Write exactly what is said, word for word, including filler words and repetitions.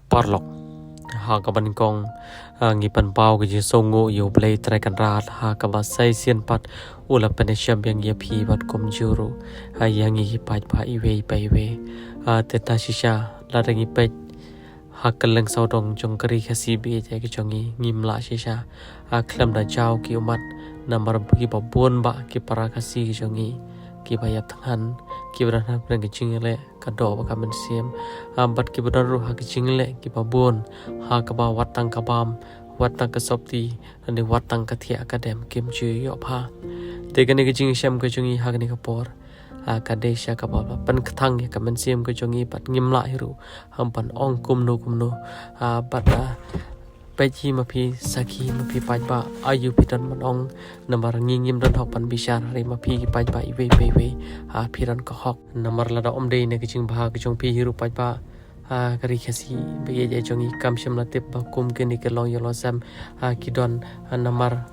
Paralok, ha kaba nyngkong, ah, ngi pynpaw ka jingsngewnguh ïa U Blei Trai Kynrad, ha kaba sa shisien pat u la pynïashem ïa ngi ïa phi bad kumjuh ruh, ah, ïa ngi ki paidbah iwei pa iwei. Ah, te ta shisha, lada ngi peit ha kylleng sawdong jong ka ri Khasi ba ïeit ka jong ngi, ngim lah shisha, ah, khlem da jaw ki ummat, namar ba kiba bun bah ki para Khasi ka jong ngi, kiba ïap thngan, kiba don hapdeng ka jingleh ka doh bad ka mynsiem, ah, bad kiba don ruh ha ka jingleh kiba bun, ha kaba wat tang ka bam, wat tang ka sopti, lane wat tang ka thiah ka dem kim ju ïoh bha. Te kane ka jingïashem ka jong ngi ha kane ka por, ah, ka dei sha kaba pynkthang ïa ka mynsiem ka jong ngi bad ngim lah hi ruh, ah, ban ong kumno kumno, ah, bad, ah, peit hi ma phi sakhi ma phi paidbah, aïu phi don ban ong, namar ngi ngim don hok ban bishar, hynrei ma phi ki paidbah iwei pa iwei, ah, phi don ka hok. Namar lada ym dei na ka jingbha ka jong phi hi ruh paidbah, ah, ka ri Khasi ba ïeit jong ngi kam shym la tip ba kum kine ki longïing longsem, ah, ki don, ah, namar